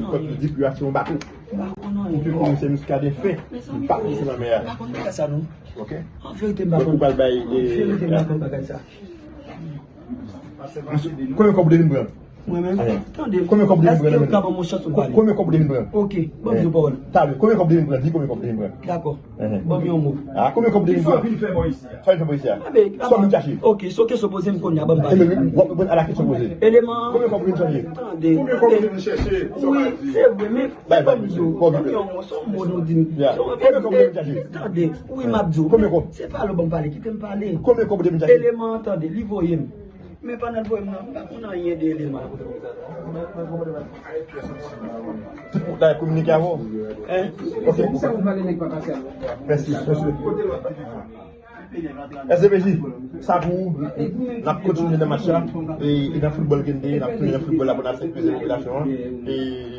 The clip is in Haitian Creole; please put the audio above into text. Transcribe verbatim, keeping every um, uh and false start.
Kòm yo di, Piyas se yon bato. M pa konn anyen. Ou te konnen se Muscadin fen. Mezanmi, m pa konn se lanmè a. M pa konn bagay sa non. Ok. An verite, m pa konn. Donk, ou pral bay, an verite, m pa konn bagay sa. Konbyen kòb ou te vin pran? Mwen menm? Tande. Konbyen kòb ou te vin pran? Èske ou ka ban m yon chans pou m pale? Konbyen kòb ou te vin pran? Ok, ban m di w pawòl. Talè, konbyen kòb ou te vin pran? Di konbyen kòb ou te vin pran. Dakò. Ban m yon mo. Ah, konbyen kòb ou te vin pran? Sa w vin fè bò isi a? Sa w vin fè bò isi a? Sa w vin chache? Ok, se yon kesyon poze m konnen, ban m pale. Ebyen, w ap reponn a la kesyon poze. Eleman. Konbyen kòb ou vin chache? Tande. Konbyen kòb ou vin chache? Wi, se vre, men ban m di w. Ban m yon mo, se yon mo nou di m. Konbyen kòb ou vin chache? Tande. Wi, m ap di w. Konbyen kòb? Se pale w ban m pale, kite m pale. Konbyen kòb ou te vin chache? Eleman, tande, li voye m. Men pandan l voye m nan, m pa konn anyen de eleman. Tout moun la kominike avè w? Hein? Ok. Mèsi, mèsi. S D P J, sa pou ou. N ap kontinye nan match la. E, e nan foutbòl ke n te ye, n ap tounen nan foutbòl la pou n ap fè plezi popilasyon an. E